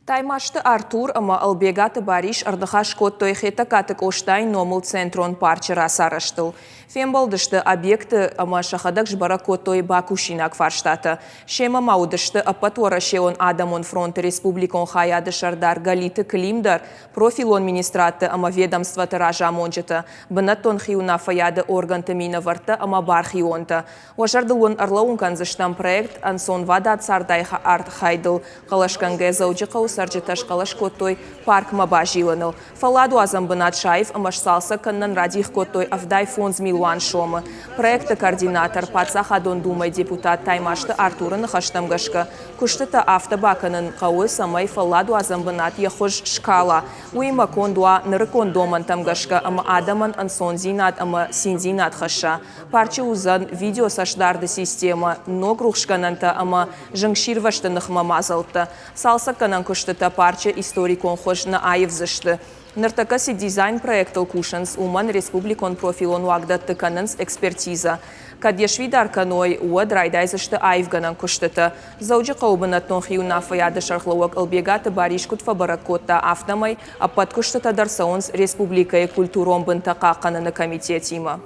Таймазты Артур ӕмӕ Ӕлбегаты Барис ӕрныхас кодтой Хетӕгкаты Къостайы номыл Центрон парчы рацарӕзтыл. Фембӕлдысты объекты ӕмӕ сӕхӕдӕг сбӕрӕг кодтой бакусинаг фарстатӕ. Семӕ ма уыдысты Ӕппӕтуӕрӕсеон адӕмон фронты республикон хайады сӕрдар Галиты Клим дӕр, профилон министрадты ӕмӕ ведомствоты разамонджытӕ, бынӕттон хиуынаффӕйады органты минӕвӕрттӕ ӕмӕ бархионтӕ. Уӕ зӕрдыл уын ӕрлӕууын кӕндзыстӕм проект Ӕнцонвадат цардӕй архайдыл хъӕлӕсгӕнгӕ Дзӕуджыхъӕуы цӕрджытӕ схъӕлӕс кодтой паркмӕ базилыныл. Фӕлладуадзӕн бынат саив ӕмӕ сцалцӕг кӕнынӕн радих кодтой 75 милуан сомы. Проекты координатор, Паддзахадон Думӕйы депутат Таймазты Артуры ныхӕстӕм гӕсгӕ, куыстытӕ афтӕ бакӕнын хъӕуы, цӕмӕй фӕлладуадзӕн бынат йӕ хуыз скала, уыимӕ конд уа нырыккон домӕнтӕм гӕсгӕ ӕмӕ адӕмӕн ӕнцондзинад ӕмӕ циндзинад хӕсса. Парчы уыдзӕн видеоцӕстдарды системӕ, ног рухсгӕнӕнтӕ ӕмӕ зынгсирвӕзты ныхмӕ мадзӕлттӕ. Цалцӕггӕнӕн куыстытӕ парчы историкон хуыз нӕ аивдзысты. Ныртӕккӕ цы дизайн-проектыл кусынц, уымӕн республикон профилон уагдӕтты кӕнынц экспертизӕ. Кӕд йӕ сфидар кӕной, уӕд райдайдзысты аивгӕнӕн куыстытӕ. Дзӕуджыхъӕуы бынӕттон хиуынаффӕйады сӕргълӕууӕг Ӕлбегаты Барис куыд фӕбӕрӕг кодта, афтӕмӕй ӕппӕт куыстытӕ дӕр цӕуынц республикӕйы культурон бынтӕ хъахъхъӕныны комитетимӕ.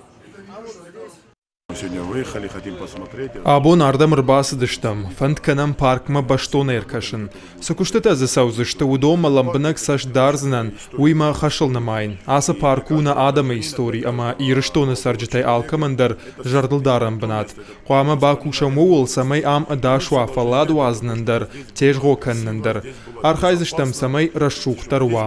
Абон ардӕм ӕрбацыдыстӕм, фӕнд кӕнӕм паркмӕ бӕстон ӕркӕсын. Цы куыстытӕ дзы цӕудзысты, уыдонмӕ лӕмбынӕг цӕст дардзынӕн, уый мӕ хӕсыл нымайын. Ацы парк у нӕ адӕмы истори ӕмӕ Ирыстоны цӕрджытӕй алкӕмӕн дӕр зӕрдылдарӕн бынат. Хъуамӕ бакусӕм ууыл, цӕмӕй ам ӕдас уа фӕллад уадзынӕн дӕр, тезгъо кӕнынӕн дӕр. Архайдзыстӕм, цӕмӕй рӕсугъддӕр уа.